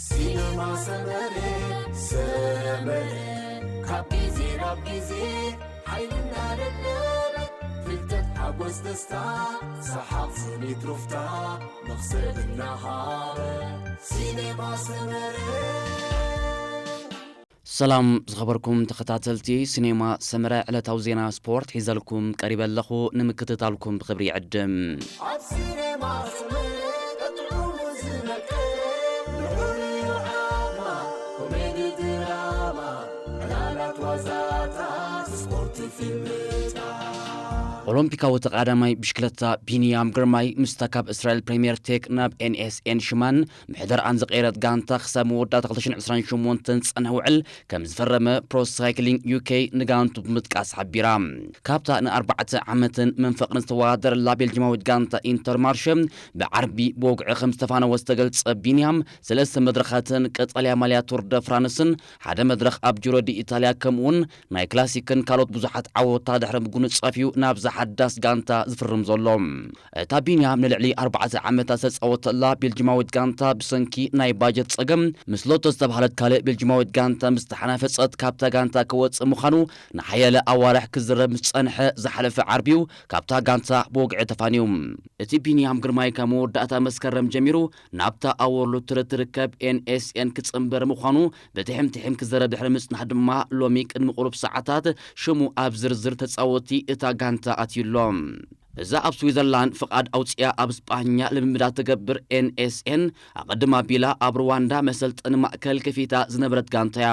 ሲነማ ሰመረ፣ ሰመረ፣ ካብ ግዜ ናብ ግዜ ሓይልና ደለበ፣ ፍልጠት ሓጎስ ደስታ፣ ሰሓቕ ስኒት ሩፍታ፣ መኽሰብ እናሃበ፣ ሲነማ ሰመረ። ሰላም ዝኸበርኩም ተኸታተልቲ ሲኔማ ሰመረ፣ ዕለታዊ ዜና ስፖርት ሒዘልኩም ቀሪበ ኣለኹ። ንምክትታልኩም ብኽብሪ ይዕድም። ኣብ ሲኔማ ሰመረ ጥዑሙ ዝነቅል ልዑል ዓማ፣ ኮሜዲ ድራማ፣ ዕላላት ዋዛታት፣ ስፖርት ፊልምታት። ኦሎምፒካዊ ተቐዳዳማይ ብሽክለታ ቢንያም ግርማይ ምስታ ካብ እስራኤል ፕሪምየር ቴክ ናብ ኤንኤስኤን ሽማን ምሕደርኣን ዝቐየረት ጋንታ ክሳብ መወዳእታ ክልተ ሽሕን ዕስራን ሸሞንተን ዝጸንሐ ውዕል ከም ዝፈረመ ፕሮ ሳይክሊንግ ዩኬ ንጋንቱ ብምጥቃስ ሓቢራ። ካብታ ንኣርባዕተ ዓመትን መንፈቕን ዝተወዳደረላ ቤልጂማዊት ጋንታ ኢንተርማርሸ ብዓርቢ ብወግዒ ከም ዝተፋነወ ዝተገልጸ ቢንያም፣ ሰለስተ መድረኻትን ቀጠልያ ማልያ ቱር ደ ፍራንስን ሓደ መድረኽ ኣብ ጁሮ ዲ ኢታልያ ከምኡውን ናይ ክላሲክን ካልኦት ብዙሓት ዓወታ ድሕሪ ምጉንጻፍ እዩ ናብዛ ሓዳስ ጋንታ ዝፍርም ዘሎ። እታ ቢንያም ንልዕሊ ኣርባዕተ ዓመታት ዝተጻወተላ ቤልጂማዊት ጋንታ ብሰንኪ ናይ ባጀት ጸገም ምስ ሎቶ ዝተባህለት ካልእ ቤልጂማዊት ጋንታ ምስ ተሓናፈጸት ካብታ ጋንታ ክወጽእ ምዃኑ ንሓያለ ኣዋርሕ ክዝረብ ምስ ጸንሐ ዝሓለፈ ዓርቢ እዩ ካብታ ጋንታ ብወግዒ ተፋንዩ። እቲ ቢንያም ግርማይ ካብ መወዳእታ መስከረም ጀሚሩ ናብታ ኣወርሉ ቱር እትርከብ ኤንኤስኤን ክጽንበር ምዃኑ ብትሕም ትሕም ክዘረብ ድሕሪ ምጽናሕ ድማ ሎሚ ቅድሚ ቁሩብ ሰዓታት ሽሙ ኣብ ዝርዝር ተጻወቲ እታ ጋንታ ኣትዩ ኣሎ። እዛ ኣብ ስዊዘርላንድ ፍቓድ ኣውጽያ ኣብ ስጳኛ ልምምዳ ትገብር ኤንኤስኤን ኣቐድም ኣቢላ ኣብ ሩዋንዳ መሰልጠኒ ማእከል ከፊታ ዝነበረት ጋንታ እያ።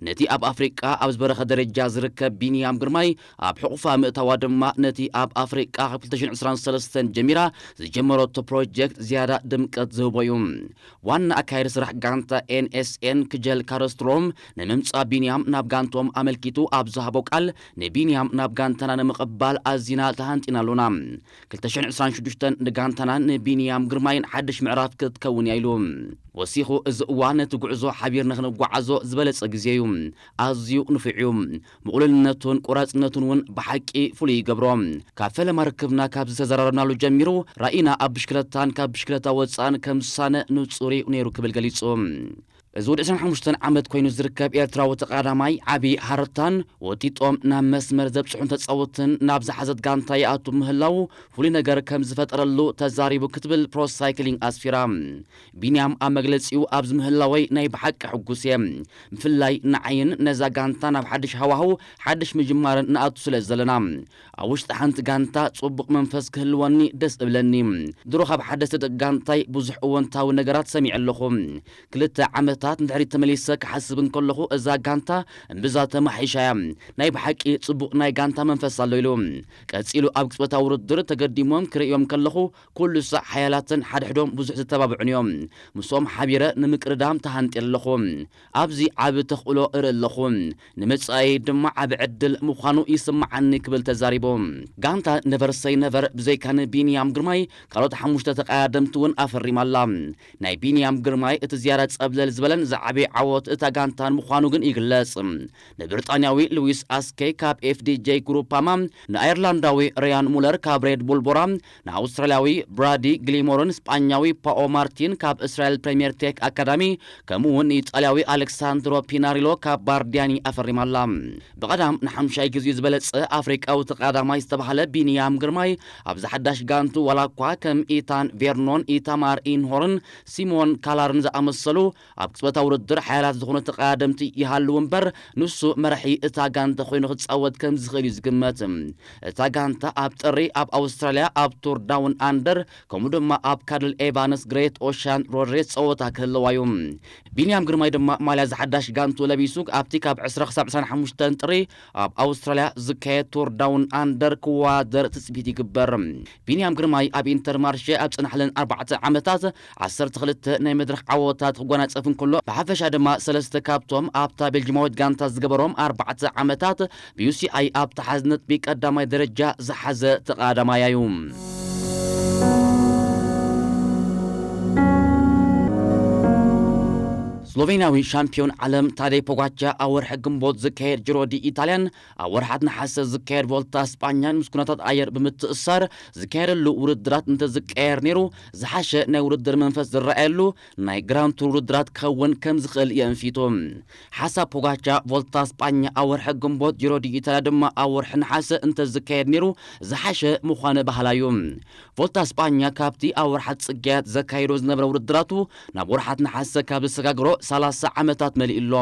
ነቲ ኣብ ኣፍሪቃ ኣብ ዝበረኸ ደረጃ ዝርከብ ቢንያም ግርማይ ኣብ ሕቑፋ ምእታዋ ድማ ነቲ ኣብ ኣፍሪቃ ካብ ክልተ ሽሕን ዕስራን ሰለስተን ጀሚራ ዝጀመረቶ ፕሮጀክት ዝያዳ ድምቀት ዝህቦ እዩ። ዋና ኣካያዲ ስራሕ ጋንታ ኤንኤስኤን ክጀል ካረስትሮም ንምምጻእ ቢንያም ናብ ጋንቶም ኣመልኪቱ ኣብ ዝሃቦ ቃል፣ ንቢንያም ናብ ጋንታና ንምቕባል ኣዚና ተሃንጢና ኣሎና። ክልተ ሽሕን ዕስራን ሽዱሽተን ንጋንታናን ንቢንያም ግርማይን ሓድሽ ምዕራፍ ክትከውን እያ ኢሉ። ወሲኹ፣ እዚ እዋን ነቲ ጉዕዞ ሓቢርና ክንጓዓዞ ዝበለጸ ግዜ እዩ። ኣዝዩ ንፉዕ እዩ። ምቕሉልነቱን ቆራጽነቱን እውን ብሓቂ ፍሉይ ይገብሮ። ካብ ፈለማ ርክብና ካብ ዝተዘራረብናሉ ጀሚሩ ራኢና ኣብ ብሽክለታን ካብ ብሽክለታ ወጻእን ከም ዝሳነ ንጹር እዩ ነይሩ ክብል ገሊጹ። እዚ ወዲ ዕስራን ሓሙሽተን ዓመት ኮይኑ ዝርከብ ኤርትራዊ ተቐዳማይ ዓቢ ሃረታን ወጢጦም ናብ መስመር ዘብጽሑን ተጻወትን ናብ ዝሓዘት ጋንታ ይኣቱ ምህላው ፍሉይ ነገር ከም ዝፈጠረሉ ተዛሪቡ ክትብል ፕሮ ሳይክሊንግ ኣስፊራ። ቢንያም ኣብ መግለጺኡ፣ ኣብዚ ምህላወይ ናይ ብሓቂ ሕጉስ እየ። ብፍላይ ንዓይን ነዛ ጋንታ ናብ ሓድሽ ሃዋህው ሓድሽ ምጅማርን ንኣቱ ስለ ዘለና፣ ኣብ ውሽጢ ሓንቲ ጋንታ ጽቡቕ መንፈስ ክህልወኒ ደስ እብለኒ። ድሮ ካብ ሓደስቲ ደቂ ጋንታይ ብዙሕ እወንታዊ ነገራት ሰሚዐ ኣለኹ። ክልተ ዓመታት ንድሕሪት ተመሊሰ ክሓስብ እንከለኹ እዛ ጋንታ እምብዛ ተማሒሻ እያ። ናይ ብሓቂ ጽቡቕ ናይ ጋንታ መንፈስ ኣሎ ኢሉ። ቀጺሉ ኣብ ቅጽበታዊ ውድድር ተገዲሞም ክርእዮም ከለኹ ኩሉ ሳዕ ሓያላትን ሓድሕዶም ብዙሕ ዝተባብዑን እዮም። ምስኦም ሓቢረ ንምቅርዳም ተሃንጥየ ኣለኹ። ኣብዚ ዓቢ ተኽእሎ እርኢ ኣለኹ። ንመጻኢ ድማ ዓቢ ዕድል ምዃኑ ይስምዓኒ ክብል ተዛሪቡ። ጋንታ ነቨር ሰይ ነቨር ብዘይካ ንቢንያም ግርማይ ካልኦት ሓሙሽተ ተቐዳደምቲ እውን ኣፈሪማ ኣላ። ናይ ቢንያም ግርማይ እቲ ዝያዳ ጸብለል ዝበለን ዝዓበየ ዓወት እታ ጋንታን ምዃኑ ግን ይግለጽ። ንብሪጣንያዊ ሉዊስ ኣስኬ ካብ ኤፍዲጄ ግሩፓማ፣ ንኣየርላንዳዊ ሪያን ሙለር ካብ ሬድ ቡል ቦራ፣ ንኣውስትራልያዊ ብራዲ ግሊሞርን ስጳኛዊ ፓኦ ማርቲን ካብ እስራኤል ፕሪምየር ቴክ ኣካዳሚ፣ ከምኡ እውን ንኢጣልያዊ ኣሌክሳንድሮ ፒናሪሎ ካብ ባርዲያኒ ኣፈሪማ ኣላ። ብቐዳም ንሓምሻይ ግዜኡ ዝበለጸ ኣፍሪቃዊ ተቐዳማይ ዝተባህለ ቢንያም ግርማይ ኣብዚ ሓዳሽ ጋንቱ ዋላ እኳ ከም ኢታን ቬርኖን፣ ኢታማር ኢንሆርን ሲሞን ካላርን ዝኣመሰሉ ኣብ ቅጽበታዊ ውድድር ሓያላት ዝኾኑ ተቐዳደምቲ ይሃልዉ እምበር፣ ንሱ መራሒ እታ ጋንታ ኮይኑ ክጻወት ከም ዝኽእል እዩ ዝግመት። እታ ጋንታ ኣብ ጥሪ ኣብ ኣውስትራልያ ኣብ ቱር ዳውን ኣንደር፣ ከምኡ ድማ ኣብ ካድል ኤቫንስ ግሬት ኦሻን ሮድ ሬስ ጸወታ ክህልዋ እዩ። ቢንያም ግርማይ ድማ ማልያ ዝሓዳሽ ጋንቱ ለቢሱ ኣብቲ ካብ ዕስራ ክሳብ ዕስራን ሓሙሽተን ጥሪ ኣብ ኣውስትራልያ ዝካየድ ቱር ዳውን ኣንደር ክወዳደር ትጽቢት ይግበር። ቢንያም ግርማይ ኣብ ኢንተርማርሼ ኣብ ዝጸንሓለን ኣርባዕተ ዓመታት ዓሰርተ ክልተ ናይ መድረኽ ዓወታት ክጎናጸፍ እንከሎ፣ ብሓፈሻ ድማ ሰለስተ ካብቶም ኣብታ ቤልጂማዊት ጋንታ ዝገበሮም ኣርባዕተ ዓመታት ብዩሲኣይ ኣብ ተሓዝ ነጥቢ ቀዳማይ ደረጃ ዝሓዘ ተቐዳዳማይ እዩ። ስሎቬንያዊ ሻምፒዮን ዓለም ታደይ ፖጋቻ ኣብ ወርሒ ግንቦት ዝካየድ ጅሮ ዲ ኢጣልያን ኣብ ወርሓት ነሓሰ ዝካየድ ቮልታ ስጳኛን ምስ ኩነታት ኣየር ብምትእሳር ዝካየደሉ ውድድራት እንተዝቀየር ነይሩ ዝሓሸ ናይ ውድድር መንፈስ ዝረኣየሉ ናይ ግራንድ ቱር ውድድራት ክኸውን ከም ዝኽእል የንፊቱ። ሓሳብ ፖጋቻ ቮልታ ስጳኛ ኣብ ወርሒ ግንቦት ጅሮ ዲ ኢጣልያ ድማ ኣብ ወርሒ ነሓሰ እንተዝካየድ ነይሩ ዝሓሸ ምዃነ ባህላ እዩ። ቮልታ ስጳኛ ካብቲ ኣብ ወርሓት ጽግያት ዘካይዶ ዝነበረ ውድድራቱ ናብ ወርሓት ነሓሰ ካብ ዝሰጋግሮ ሰላሳ ዓመታት መሊኡ ኣሎ።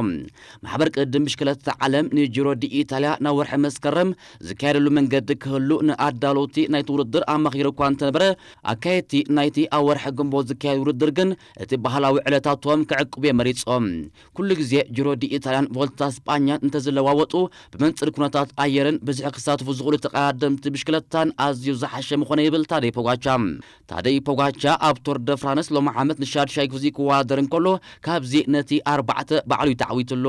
ማሕበር ቅድም ብሽክለታ ዓለም ንጅሮ ዲ ኢጣልያ ናብ ወርሒ መስከረም ዝካየደሉ መንገዲ ክህሉ ንኣዳለውቲ ናይቲ ውድድር ኣማኺሩ እኳ እንተነበረ ኣካየድቲ ናይቲ ኣብ ወርሒ ግንቦት ዝካየድ ውድድር ግን እቲ ባህላዊ ዕለታቶም ክዕቅቡ እዮም መሪጾም። ኩሉ ግዜ ጅሮ ዲ ኢጣልያን ቮልታ ስጳኛን እንተዝለዋወጡ ብመንጽር ኩነታት ኣየርን ብዝሒ ክሳትፉ ዝኽእሉ ተቐዳደምቲ ብሽክለታን ኣዝዩ ዝሓሸ ምኾነ ይብል ታደይ ፖጋቻ። ታደይ ፖጋቻ ኣብ ቶር ደ ፍራንስ ሎሚ ዓመት ንሻድሻይ ግዜ ክወዳደር እንከሎ ካብዚ ነቲ ኣርባዕተ ባዕሉ እዩ ተዓዊትሉ።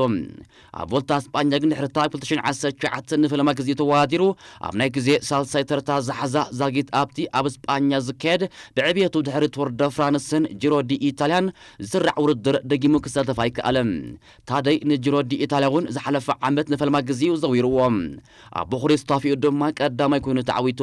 ኣብ ቮልታ ስጳኛ ግን ድሕሪ ኣብ ክልተ ሽሕን ዓሰርተ ትሽዓተን ንፈለማ ግዜ ተወዳዲሩ ኣብ ናይ ግዜ ሳልሳይ ተርታ ዝሓዛ ዛጊት ኣብቲ ኣብ ስጳኛ ዝካየድ ብዕብየቱ ድሕሪ ቶር ደ ፍራንስን ጅሮ ዲ ኢጣልያን ዝስራዕ ውድድር ደጊሙ ክሳተፍ ኣይከኣለን። ታደይ ንጅሮ ዲ ኢጣልያ እውን ዝሓለፈ ዓመት ንፈለማ ግዜ እዩ ዘዊርዎ። ኣብ ቡኹሬስት ታፊኡ ድማ ቀዳማይ ኮይኑ ተዓዊቱ።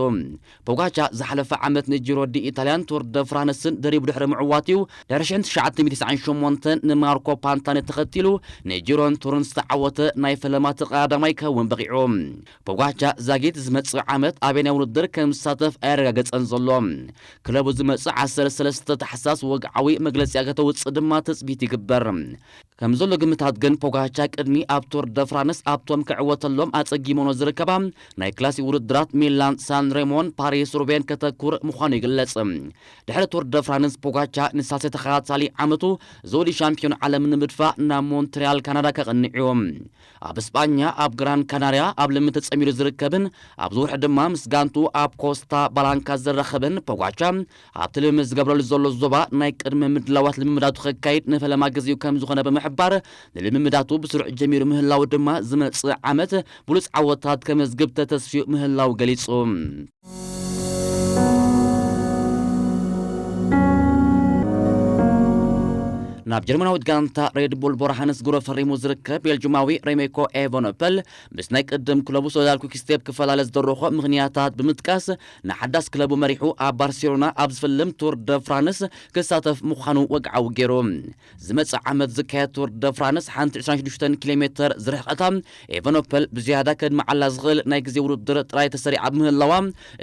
ፖጋቻ ዝሓለፈ ዓመት ንጅሮ ዲ ኢጣልያን ቱር ደ ፍራንስን ደሪቡ ድሕሪ ምዕዋት እዩ ድሕሪ ሽሕን ትሽዓተ ሚእትን ተስዓን ሸሞንተን ንማርኮ ፓንታኒ ተኸቲሉ ንጅሮን ቱርን ዝተዓወተ ናይ ፈለማ ተቐዳዳማይ ክኸውን በቒዑ። ፖጋቻ ዛጊት ዝመጽእ ዓመት ኣበየናይ ውድድር ከም ዝሳተፍ ኣየረጋገጸን ዘሎ። ክለቡ ዝመጽእ ዓሰርተ ሰለስተ ታሕሳስ ወግዓዊ መግለጺ ከተውጽእ ድማ ትጽቢት ይግበር። ከም ዘሎ ግምታት ግን ፖጋቻ ቅድሚ ኣብ ቱር ደ ፍራንስ ኣብቶም ክዕወተሎም ኣጸጊሞኖ ዝርከባ ናይ ክላሲክ ውድድራት ሚላን ሳን ሬሞን ፓሪስ ሩቤን ከተኩር ምዃኑ ይግለጽ። ድሕሪ ቱር ደ ፍራንስ ፖጋቻ ንሳልሳይ ተኸታታሊ ዓመቱ ዘውዲ ሻምፒዮን ዓለም ንምድፋእ ናብ ሞንትሪያል ካናዳ ከቕንዕ እዩ። ኣብ እስጳኛ ኣብ ግራን ካናርያ ኣብ ልምምድ ተጸሚሩ ዝርከብን ኣብዚ ወርሒ ድማ ምስ ጋንቱ ኣብ ኮስታ ባላንካ ዝራኸብን ፖጋቻ ኣብቲ ልምምድ ዝገብረሉ ዘሎ ዞባ ናይ ቅድመ ምድላዋት ልምምዳቱ ከካይድ ንፈለማ ግዜኡ ከም ዝኾነ ብምሕባር ንልምምዳቱ ብስሩዕ ጀሚሩ ምህላው ድማ ዝመጽእ ዓመት ብሉጽ ዓወታት ከመዝግብ ተተስፍዩ ምህላው ገሊጹ። ናብ ጀርመናዊት ጋንታ ሬድ ቡል ቦራ ሃንስ ግሮ ፈሪሙ ዝርከብ ቤልጁማዊ ሬሜኮ ኤቨኖፐል ምስ ናይ ቅድም ክለቡ ሶዳል ኩክስቴፕ ክፈላለ ዝደረኾ ምኽንያታት ብምጥቃስ ንሓዳስ ክለቡ መሪሑ ኣብ ባርሴሎና ኣብ ዝፍልም ቱር ደ ፍራንስ ክሳተፍ ምዃኑ ወግዓዊ ገይሩ። ዝመጽእ ዓመት ዝካየድ ቱር ደ ፍራንስ ሓንቲ ዕስራን ሽዱሽተን ኪሎ ሜተር ዝርሕቐታ ኤቨኖፐል ብዝያዳ ከድምዓላ ዝኽእል ናይ ግዜ ውድድር ጥራይ ተሰሪዓ ብምህላዋ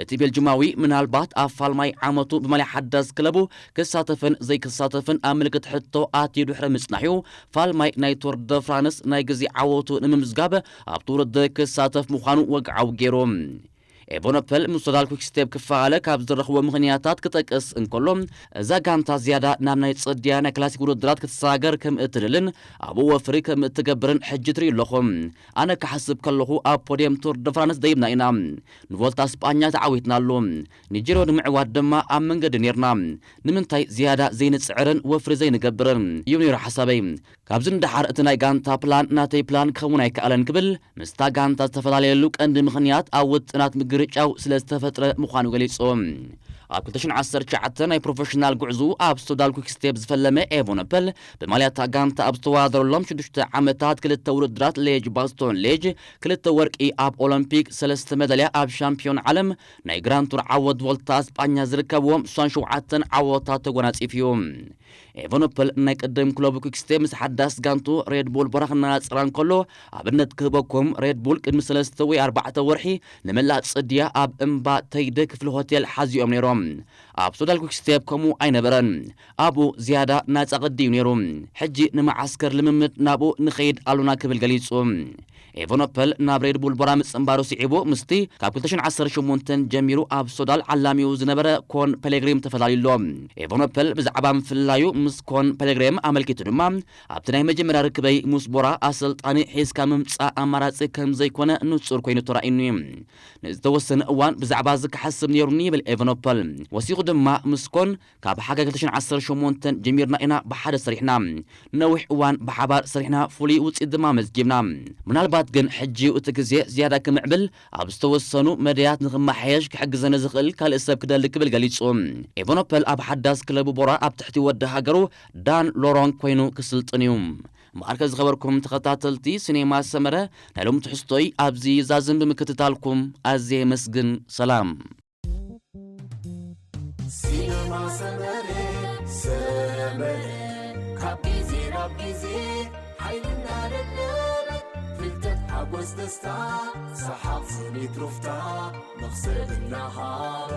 እቲ ቤልጅማዊ ምናልባት ኣብ ፋልማይ ዓመቱ ብማልያ ሓዳስ ክለቡ ክሳተፍን ዘይክሳተፍን ኣብ ምልክት ሕቶ ኣትዩ ድሕሪ ምጽናሕ እዩ ፋልማይ ናይ ቱር ደ ፍራንስ ናይ ግዜ ዓወቱ ንምምዝጋብ ኣብቲ ውድድር ክሳተፍ ምዃኑ ወግዓዊ ገይሩ። ኤቨኖፐል ምስ ቶታል ኩክስቴፕ ክፈላለ ካብ ዝረኽቦ ምኽንያታት ክጠቅስ እንከሎ እዛ ጋንታ ዝያዳ ናብ ናይ ጽድያ ናይ ክላሲክ ውድድራት ክትሰጋገር ከም እትደልን ኣብኡ ወፍሪ ከም እትገብርን ሕጂ ትርእዩ ኣለኹም። ኣነ ክሓስብ ከለኹ ኣብ ፖድየም ቱር ደ ፍራንስ ደይብና ኢና። ንቮልታ ስጳኛ ተዓዊትናሉ። ንጂሮ ንምዕዋት ድማ ኣብ መንገዲ ኔርና። ንምንታይ ዝያዳ ዘይንጽዕርን ወፍሪ ዘይንገብርን እዩ ነይሩ ሓሳበይ። ካብዚ ንደሓር እቲ ናይ ጋንታ ፕላን ናተይ ፕላን ክኸውን ኣይከኣለን ክብል ምስታ ጋንታ ዝተፈላለየሉ ቀንዲ ምኽንያት ኣብ ውጥናት ምግርጫው ስለ ዝተፈጥረ ምዃኑ ገሊጹ። ኣብ ክልተ ሽሕን ዓሰርተ ትሽዓተ ናይ ፕሮፌሽናል ጉዕዙ ኣብ ሶዳል ኩክስቴፕ ዝፈለመ ኤቮነፐል ብማልያታ ጋንታ ኣብ ዝተወዳደረሎም ሽዱሽተ ዓመታት ክልተ ውድድራት ሌጅ ባስቶን ሌጅ፣ ክልተ ወርቂ ኣብ ኦሎምፒክ፣ ሰለስተ መዳልያ ኣብ ሻምፒዮን ዓለም፣ ናይ ግራንድ ቱር ዓወት ቮልታ ስጳኛ ዝርከብዎም ስሳን ሸውዓተን ዓወታት ተጎናጺፉ እዩ። ኤቨኖፐል ናይ ቅድም ክለቡ ኩክስቴ ምስ ሓዳስ ጋንቱ ሬድ ቡል ቦራ ክነጻጸራ እንከሎ ኣብነት ክህበኩም ሬድ ቡል ቅድሚ ሰለስተ ወይ ኣርባዕተ ወርሒ ንመላእ ጽድያ ኣብ እምባ ተይደ ክፍሊ ሆቴል ሓዚኦም ነይሮም። ኣብ ሶዳል ኩክስቴፕ ከምኡ ኣይነበረን። ኣብኡ ዝያዳ ናጻ ቅዲ እዩ ነይሩ። ሕጂ ንመዓስከር ልምምድ ናብኡ ንኸይድ ኣሉና ክብል ገሊጹ። ኤቨኖፐል ናብ ሬድ ቡል ቦራ ምጽንባሩ ስዒቡ ምስቲ ካብ ክልተ ሽሕን ዓሰርተ ሸሞንተን ጀሚሩ ኣብ ሶዳል ዓላሚኡ ዝነበረ ኮን ፔሌግሪም ተፈላለዩ ኣሎ። ኤቨኖፐል ብዛዕባ ምፍላዩ ምስ ኮን ፔሌግሪም ኣመልኪቱ ድማ ኣብቲ ናይ መጀመርያ ርክበይ ምስ ቦራ ኣሰልጣኒ ሒዝካ ምምጻእ ኣማራጺ ከም ዘይኮነ ንጹር ኮይኑ ተራእዩኒ። ንዝተወሰነ እዋን ብዛዕባ እዚ ክሓስብ ነይሩኒ ይብል ኤቨኖፐል። ወሲኹ ድማ ምስ ኮን ካብ ሓጋይ ክልተ ሽሕን ዓሰርተ ሸሞንተን ጀሚርና ኢና ብሓደ ሰሪሕና። ነዊሕ እዋን ብሓባር ሰሪሕና ፍሉይ ውጽኢት ድማ መዝጊብና። ምናልባት ግን ሕጂ እዩ እቲ ግዜ ዝያዳ ክምዕብል ኣብ ዝተወሰኑ መደያት ንኽመሓየሽ ክሕግዘኒ ዝኽእል ካልእ ሰብ ክደሊ ክብል ገሊጹ። ኤቨኖፐል ኣብ ሓዳስ ክለቡ ቦራ ኣብ ትሕቲ ወዲ ሃገሩ ዳን ሎሮን ኮይኑ ክስልጥን እዩ። እምበኣርከ ዝኸበርኩም ተኸታተልቲ ሲኔማ ሰመረ፣ ናይ ሎም ትሕዝቶይ ኣብዚ ዛዝም ብምክትታልኩም ኣዝየ የመስግን። ሰላም። ሲኔማ ሰመረ ሰመረ ካብ ግዜ ናብ ግዜ ሓይልና ለለበ ፍልጠት ሓጎስ ደስታ ሰሓቕ ስኒት ሩፍታ መኽሰብ እናሃበ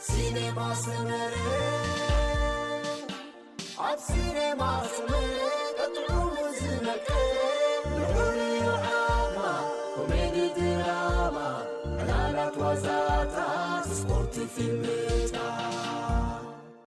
ሲኔማ ሰመረ ኣብ ሲኔማ ሰመረ ቀጥዑ ዝመቀረ